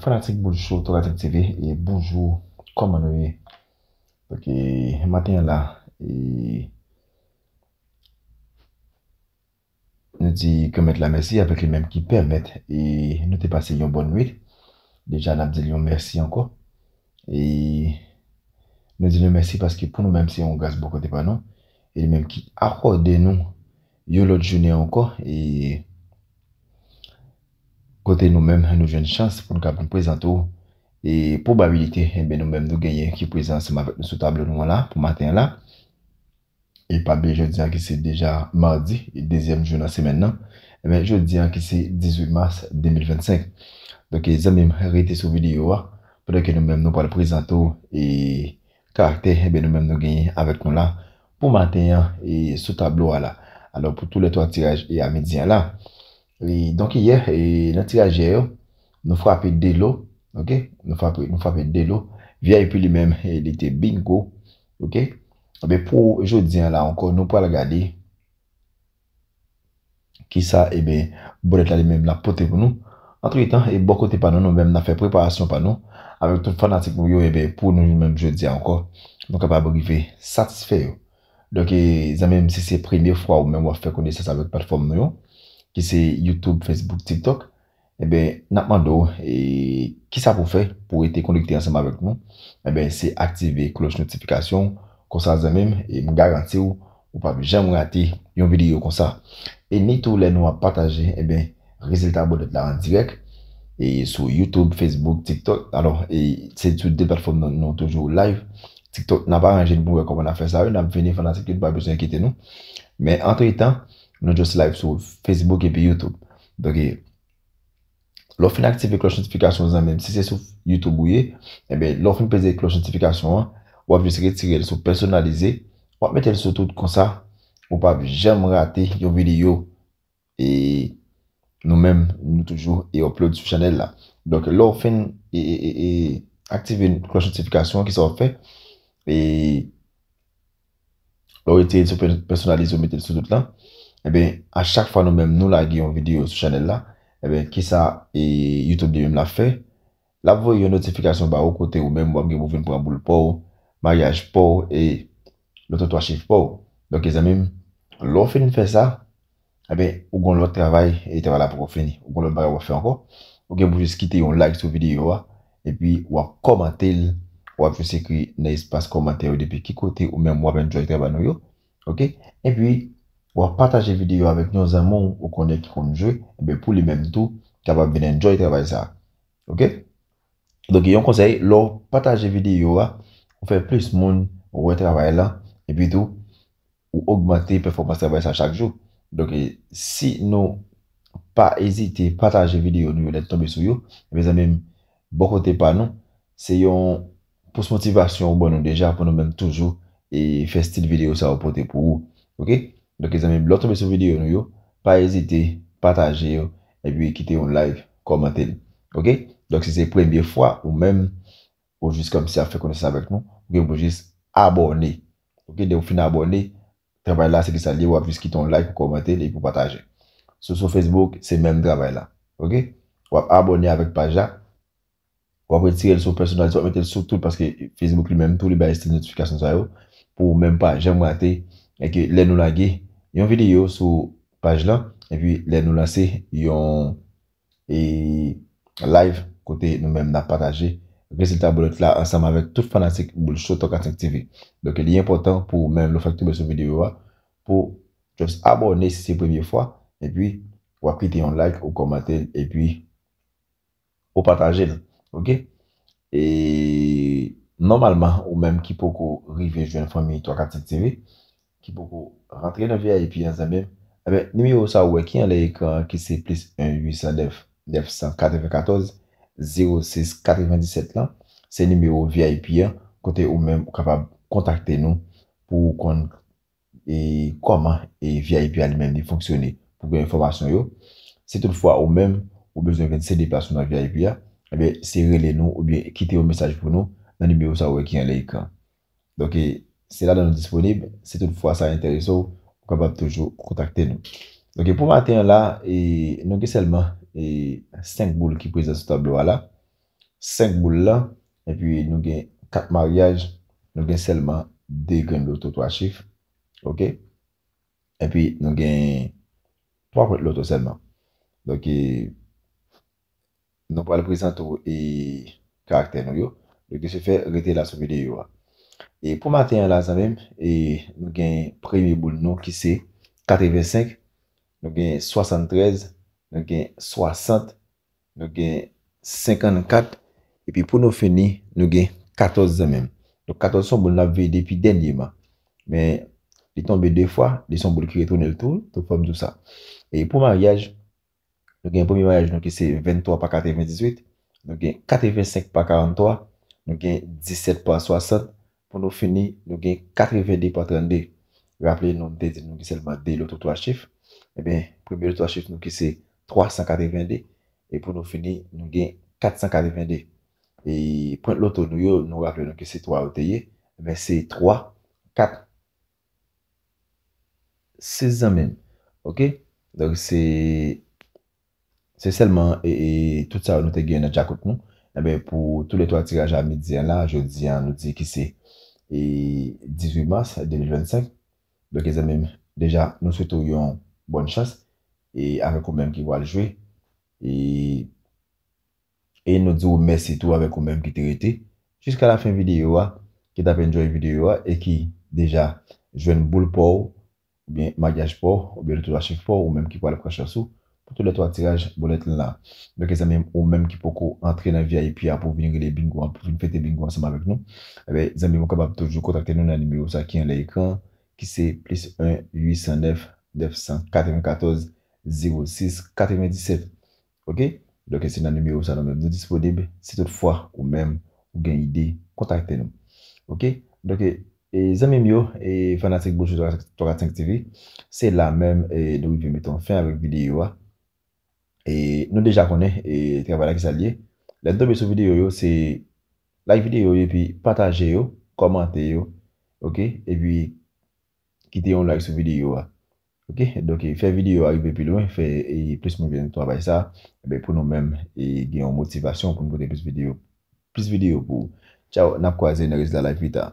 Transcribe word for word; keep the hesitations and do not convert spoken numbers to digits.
Fanatik Boul Show, Tokatik T V, e bonjou, kòman nou ye? Donk, e, maten an la, e, nou di Granmèt la mèsi, avèk li menm ki pèmèt, e, nou te pase yon bòn nwit. Deja, n ap di l yon mèsi ankò. E nou di l yon mèsi paske pou nou menm, se yon gras bò kote pa nou. E li menm ki akòde nou yon lòt jounen ankò. E kote nou menm, nou jwenn chans pou nou kapab prezante w. E pwobabilite, enben, nou menm, nou genyen ki prezan ansanm avèk nou sou tablo nou an la, pou maten an la. E pa bliye jodi a ki se deja madi, e dezyèm jou nan semèn nan. Enben, jodi a ki se dizuit mas de mil vennsenk. Donk, e, zanmi m, rete sou videyo a, pandan ke nou menm nou pral prezante w, e, karaktè, enben, nou menm nou genyen avèk nou la, pou maten an, e, sou tablo a la. Alò, pou tou lè twa tiraj e a midi a la. E, donk, yè, e, nan tiraj yè yo, nou frape de lo, oke? Nou frape, nou frape de lo. V I P li menm, e, li te bingo, oke? Enben, pou jodi a la ankò, nou pral gade kisa, enben, bòlèt la li menm l ap pote pou nou. Antretan, e bò kote pa nou, nou menm n ap fè preparasyon pa nou, avèk tout fanatik nou yo, enben, pou nou menm jodi a ankò, nou kapab rive satisfè yo. Donk, e, zanmi m, si se premye fwa ou menm w ap fè konesans avèk platfòm nou yo, ki se YouTube, Facebook, TikTok, enben, n ap mande w, e, kisa pou w fè pou w rete konekte ansanm avèk nou? Enben, se aktive klòch notifikasyon. Konsa, zanmi m, e m garanti w, ou p ap janm rate yon videyo konsa. E ni tou lè nou ap pataje, enben, rezilta bòlèt la an dirèk, e sou YouTube, Facebook, TikTok. Alò, e se sou de platfòm nou, nou toujou live. TikTok, n ap aranje n pou wè kòman n ap fè sa yo. N ap vini fanatik yo, nou pa bezwen enkyete nou. Men antretan, nou just live sou Facebook epi YouTube. Donk, e, lè w fin aktive klòch notifikasyon, zanmi m, si se sou YouTube ou ye, enben, lè w fin peze klòch notifikasyon an, w ap jis retire l sou pèsonalize, w ap mete l sou tout konsa, ou p ap janm rate yon videyo, e nou menm, nou toujou e upload sou chanèl la. Donk, lè w fin e, e, e, e aktive klòch notifikasyon an, kisa w ap fè? E lè w retire l sou pè-, pèsonalize, w mete l sou tout lan, enben, a chak fwa nou menm nou lage yon videyo sou chanèl la, enben, kisa, e, YouTube li menm l ap fè? L ap voye yon notifikasyon ba ou kote ou menm w ap gen pou vin pran boul pa w, maryaj pa w, e lòt twa chif pa w. Donk, zanmi m, lè w fin fè sa, enben, ou gon lòt travay, e travay la poko fini. Ou gon lòt bagay w ap fè ankò. Ou gen pou jis kite yon like sou videyo a, epi w ap kòmante l, w ap jis ekri nan espas kòmantè yo depi ki kote ou menm w ap enjoy travay nou yo. Oke? Epi, w ap pataje videyo a avèk yon zanmi w ou konnen ki konn jwe, enben, pou li menm tou, kapab vin enjoy travay sa. Oke? Donk, yon konsèy, lè w pataje videyo a, ou fè plis moun wè travay la, epi tou, ou ogmante pèfòmans travay sa chak jou. Donk, e, si nou pa ezite pataje videyo nou yo lè n tonbe sou yo, mezanmi, bò kote pa nou, se yon pous motivasyon ou ban nou deja pou nou menm toujou e fè estil videyo sa yo pote pou ou. Oke? Donk, mezanmi, lè w tonbe sou videyo nou yo, pa ezite pataje yo, epi kite yon like, kòmante l. Oke? Donk, si se premye fwa ou menm, ou jis kòmsi ap fè konesans avèk nou, ou gen pou jis abòne. Oke, lè w fin abòne, travay la se ki sa l ye, w ap jis kite yon like ou kòmante l epi w pataje. Si w sou Facebook, se menm travay la. Oke? W ap abòne avèk paj la, w ap retire l sou pèsonalize, w ap mete l sou tout, paske Facebook li menm tou, li bay estil notifikasyon sa yo, pou w menm pa janm rate, e ke lè nou lage yon videyo sou paj la, epi lè nou lanse yon e live kote nou menm n ap pataje rezilta bòlèt la ansanm avèk tout fanatik Boul Show Tokatik T V. Donk, li enpòtan pou ou menm lè w fèk tonbe sou videyo a, pou just abòne si se premye fwa, epi w ap kite yon like ou kòmante l, epi ou pataje l. Oke? E nòmalman, ou menm ki poko rive jwenn fanmi Tokatik T V, ki poko rantre nan V I P an, zanmi m, enben, nimewo sa ou wè ki anlè ekran an, ki se plis en uit san nèf, nèf san katrevenkatòz, zewo sis, katrevendisèt lan, se nimewo V I P an, kote ou menm ou kapab kontakte nou pou w konn e kòman e V I P a li menm li fonksyone. Pou gen enfòmasyon yo, si toutfwa ou menm ou bezwen vin sede plas ou nan V I P a, enben, se rele nou oubyen kite yon mesaj pou nou nan nimewo sa ou wè ki anlè ekran. Donk, e, se ladan nou disponib. Si toutfwa sa enterese w, ou kapab toujou kontakte nou. Donk, e pou maten an la, e, nou gen sèlman, e, senk boul ki prezan sou tablo a la. senk boul la, epi nou gen kat maryaj, nou gen sèlman de grenn loto twa chif, oke? Epi nou gen twa pwent loto sèlman. Donk, e, nou pral prezante w e karaktè nou yo. Donk, de se fè, rete la sou videyo a. E pou maten an la, zanmi m, e nou gen premye boul nou ki se katrevensenk, nou gen swasanntrèz, nou gen swasant, nou gen senkannkat, epi pou nou fini, nou gen katòz zanmi m. Donk, katòz se yon boul n ap veye depi dènyèman. Men, li tonbe de fwa, li se yon boul ki retounen l tou, tout fò m di w sa. E pou maryaj, nou gen premye maryaj nou ki se venntwa pa katrevendizuit, nou gen katrevensenk pa karanntwa, nou gen disèt pa swasant, pou nou fini, nou gen katrevende pa trannde. Raple nou, m te di nou gen sèlman de loto twa chif. Ebyen, premye loto twa chif nou ki se twa san katrevende, e pou nou fini, nou gen kat san katrevende. E pwent loto nou yo, nou raple nou ke se twa yo te ye, ebyen, se twa, kat, sis zanmi m. Oke? Donk, se, se sèlman, e, e, tout sa yo nou te gen nan djakout nou. Ebyen, pou tou le twa tiraj a midi an la, jodi an, nou di ki se, e, dizuit mas de mil vennsenk. Donk, zanmi m, deja, nou swete w yon bòn chans, e avèk ou menm ki pral jwe. E, e nou di w mèsi tou avèk ou menm ki te rete jiska la fen videyo a, ki t ap enjoy videyo a, e ki deja jwenn boul pa w, oubyen maryaj pa w, oubyen loto twa chif pa w, ou menm ki pral pran chans ou, pou tou le twa tiraj, boulèt lan la. Donk, zanmi m, ou menm ki poko antre nan V I P a pou vin rele bingo an, pou vin fete bingo ansanm avèk nou, ebyen, zanmi m, ou kapab toujou kontakte nou nan nimewo sa ki anlè ekran, ki se plis en uit san nèf nèf san katrevenkatòz zewo sis katrevendisèt. Oke? Donk, se nan nimewo sa nou menm nou disponib, si toutfwa ou menm ou gen ide, kontakte nou. Oke? Donk, e, zanmi m yo, e, fanatik Boul Cho twa kat senk T V, se la menm, e, nou rive mete yon fen avèk videyo a. E, nou deja konnen, e, travay la ki sa l ye. Lè n tonbe sou videyo yo, se like videyo yo epi pataje yo, kòmante yo, oke? Epi kite yon like sou videyo a. Oke? Donk, e, fè videyo a rive pi lwen, fè, e, plis moun vin travay sa, ebyen, pou nou menm, e, gen yon motivasyon pou n pote plis videyo, plis videyo pou ou. Tchaw, n ap kwaze nan rès la live pita.